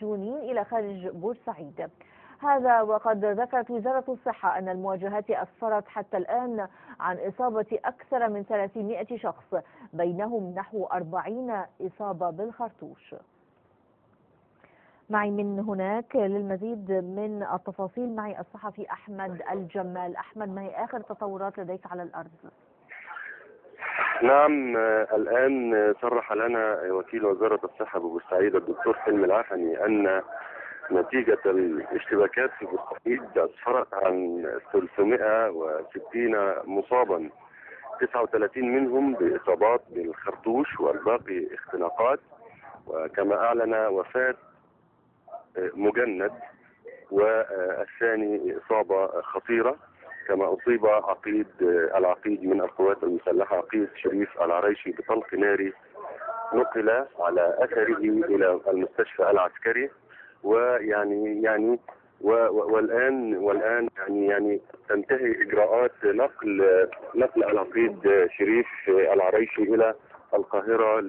المسجونين إلى خارج بورسعيد. هذا وقد ذكرت وزارة الصحة أن المواجهات أسفرت حتى الآن عن إصابة أكثر من 300 شخص، بينهم نحو 40 إصابة بالخرطوش. معي من هناك للمزيد من التفاصيل معي الصحفي أحمد الجمال. أحمد، ما هي آخر تطورات لديك على الأرض؟ نعم، الآن صرح لنا وكيل وزارة الصحة ببورسعيد الدكتور حلمي العفني أن نتيجة الاشتباكات في بورسعيد أسفرت عن 360 مصابا، 39 منهم بإصابات بالخرطوش والباقي اختناقات. وكما أعلن وفاة مجند، والثاني إصابة خطيرة. كما أصيب العقيد من القوات المسلحة، عقيد شريف العريشي، بطلق ناري نقل على أثره إلى المستشفى العسكري. والآن يعني تنتهي إجراءات نقل العقيد شريف العريشي إلى القاهرة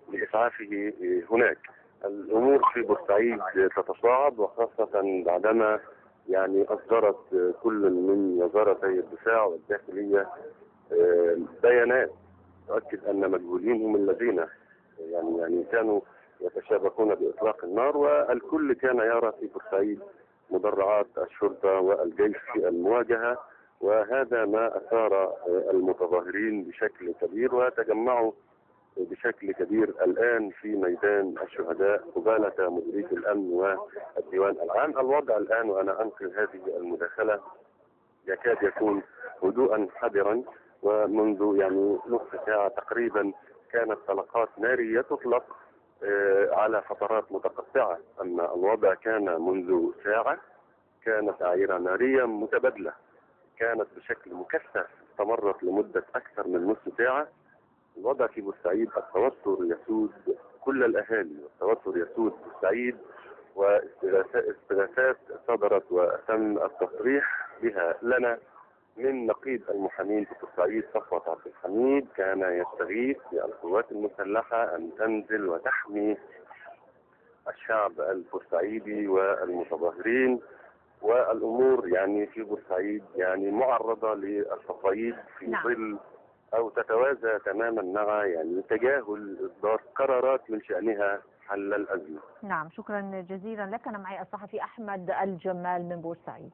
لإسعافه هناك. الأمور في بورسعيد تتصاعد، وخاصة بعدما أصدرت كل من وزارتي الدفاع والداخلية بيانات تؤكد أن مجهولين هم الذين كانوا يتشابكون بإطلاق النار، والكل كان يرى في بورسعيد مدرعات الشرطة والجيش في المواجهة. وهذا ما أثار المتظاهرين بشكل كبير، وتجمعوا بشكل كبير الآن في ميدان الشهداء قبالة مديرية الأمن والديوان العام. الوضع الآن وأنا أنقل هذه المداخلة يكاد يكون هدوءا حذرا، ومنذ نصف ساعة تقريبا كانت طلقات نارية تطلق على فترات متقطعة. أما الوضع كان منذ ساعة كانت أعيرة نارية متبادلة، كانت بشكل مكثف، استمرت لمدة أكثر من نصف ساعة. الوضع في بورسعيد التوتر يسود كل الأهالي، والتوتر يسود بورسعيد، واستغاثات صدرت وتم التصريح بها لنا من نقيب المحامين في بورسعيد صفوت عبد الحميد. كان يستغيث بالقوات المسلحة أن تنزل وتحمي الشعب البورسعيدي والمتظاهرين. والأمور في بورسعيد معرضة للتصعيد في ظل أو تتوازى تماما مع تجاهل إصدار قرارات من شأنها حل الأزمة. نعم، شكرا جزيلا لك. أنا معي الصحفي أحمد الجمال من بورسعيد.